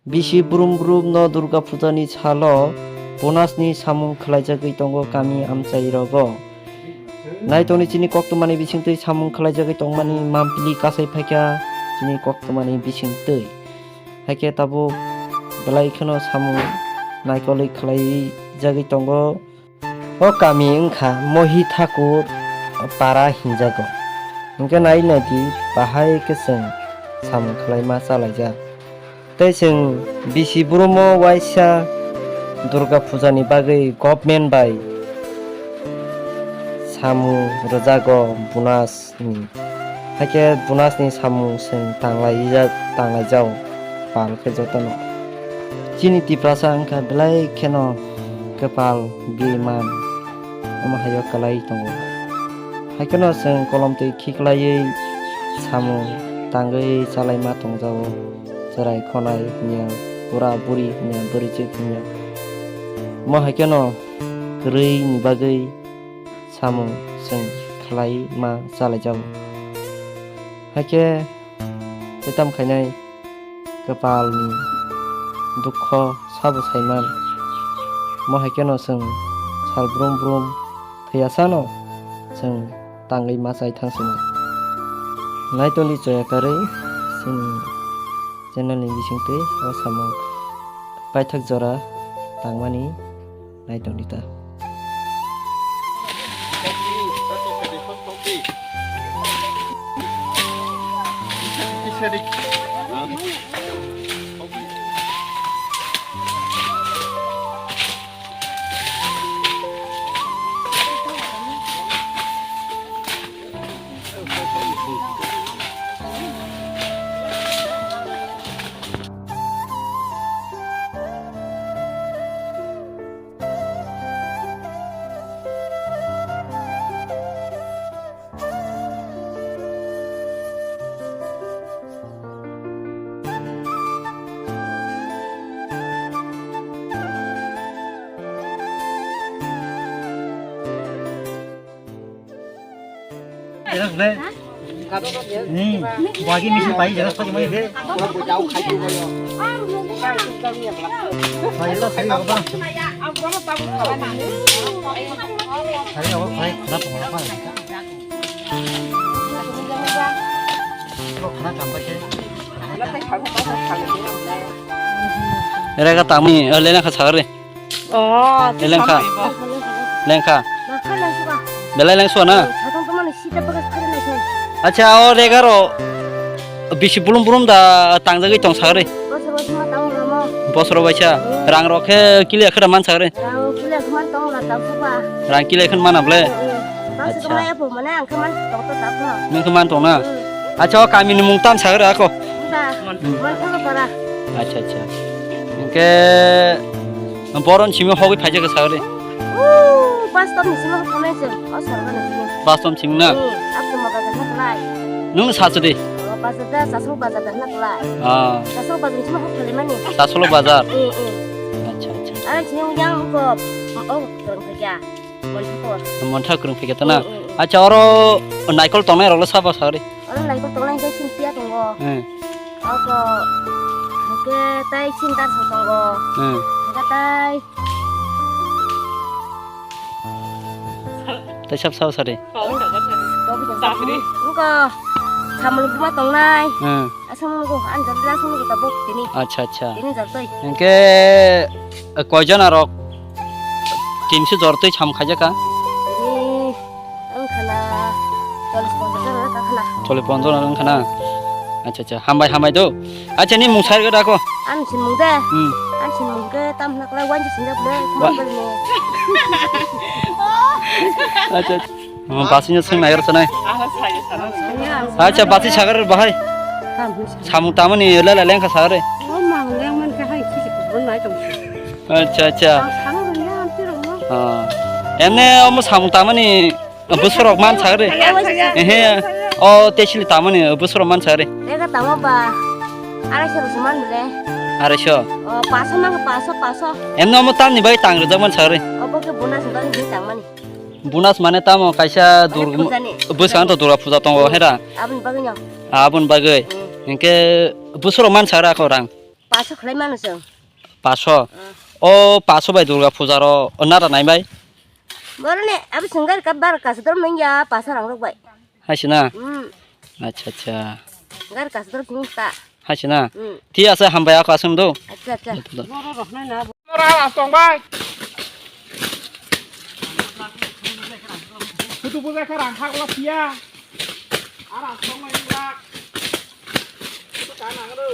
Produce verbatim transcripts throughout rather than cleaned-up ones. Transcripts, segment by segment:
Bisi brum brum no Durga Puja ni salo bonus ni samung khlaijagwi tongo kami amchai rogo. Naitoni chini koktwmani bisingtwi samung khlaijagwi tongmani mampili kasai phaikha chini koktwmani bisingtwi. Haikhe tabuk belai kheno samung naikolwi khlaijagwi tongo. O kami wngkha Mohi Thakur para hinjago. Hinkhe nai naidi bahai khe chwng samung khlaima chalaijak. Tei chwng bisi brum o waisa Durga Puja ni bagwi government bai samung rwjago bonus ni. Haikhe bonus ni samung chwng tanglai tanglai jao pal khe jotono. Chini Tiprasa wngkha belai kheno kwpal biman omo haio kwlai tongo. Haikheno chwng kolom twi khiklaiwi samung tangwi chalaima tongjao. Chwrai khonai hinya, bura buri hinya, bwrwi chwk hinya. Omo haikheno kwrwi ni bagwi samung chwng khlai ma chalaijao. Haikhe tei tamo khainai kwpalni dukho sabo saiman. Mo haikheno chwng sal brum brum thwiya sano chwng tangwi ma chai thang sino. Naitoni choya karwi chini channel ni bisingtwi o samung paithak jora tangmani naitong di ta. Ni, bagi misi pai jelas pakai mai deh. Saya lah, saya apa? Saya apa? Saya kenapa? Kenapa? Lo kenapa sampai sih? Rega tami, eh, lena khasar deh. Oh, Eleng kha. Leng kha. Belai leng suwa na? Acha, o rega ro bisi bulum bulum da tangjagwi tong sagri. Bosoro baisa. Rang rok khe kile khada man sagri. Rang kile khman tong la tang supa. Rang kile khn mana ble. Acha. Nung khman tong na? Acha, o kami ni mung tam sagri ako. Acha, acha. Hingke boron simi hogwi phaijak sagri. Pastom simi hogwi phaijak. Pastom simi na? Nung sa chudi? Ah. Sasolo bazar. Acha, acha. Montha kwrwng phaikya ta na? Acha, oro naikol tongnai rok le sabo sagri. Oro naikol tongnai hwnkhe sini piya tongo. Hmm. Oko hwnkhe tai sini dar sa tongo. Hmm. Hwnkhe tai. Tai sab sao sari. Oko samung buma tongnai. Hmm. Aswk nukgo, ani jora aswk nukgo tabuk tini. Acha, acha. Tini jora twi. Hwnkhe, eh, koijon arok tinso jora twi sam khaijak kha? Tini wngkha na chollish ponchash jora wngkha khna. Chollish ponchash jora wngkha na? Acha, acha. Hambai, hambai do. Acha, ni mung sai gada ko? Ani sin mung de. Hmm. Ani sin mung ke tam hna khlai wan sin de bole. Wa- Khumang bole ni. Acha, acha. Oh, basi no sing nagar sanai. Acha, basi sagar bahai. Samung tamani lala lengkha sagare. Acha, acha. Ah. Emne omo samung tamani busurok man sagare. Ehe. O tesili tamani busurok man sagare. Lega tamo ba. Arai so man bole. Arai so. O, paso mang, paso, paso. Emne omo tamni bai tang rwjak man sagare. Obo ke bonus ni bai tang mani. Bonus mane tamo kaisa Mane dur-, pujani. Bwskango to Durga puja tongo, hera? Aboni bagwi no. Aboni bagwi. Hmm. Hinkhe bwswro mansa ra kho rang? Paso khlai mano chwng. Paso? Ah. O paso bai Durga puja ro nara nai bai? Boroni abo chwng gari ka bar kasador manya paso rang rok bai. Hai se na? Hmm. Acha, acha. Gari kasador kini ta. Hai se na? Hmm. Ti ase hambai ako asem do. Acha, acha. Nora ras tong bai. Kutu bujai kha rang khak la sia. Ara song mai rak. Kutu ka nang ro.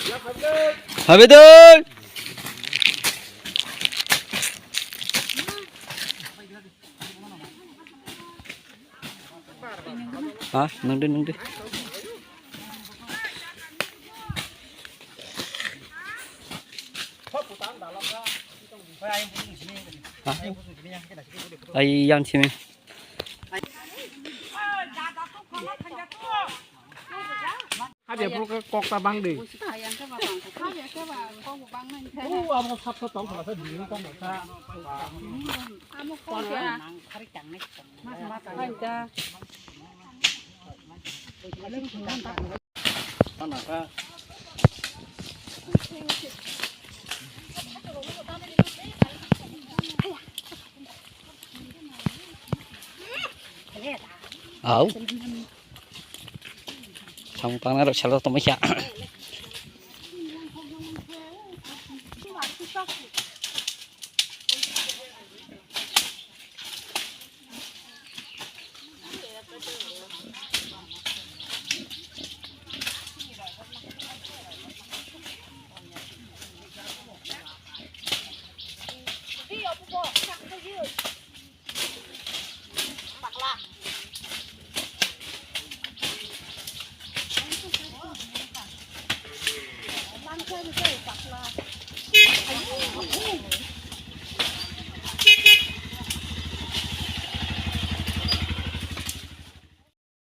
Ya phamde. Phamde. Ha, nungdi, nungdi. Ha? Ai, yang simi. Habya pura kok ta bang de. O abo sap sap tong kha sa bini tong kha sa. Au. Samung tangnai rok salo tongmai kha.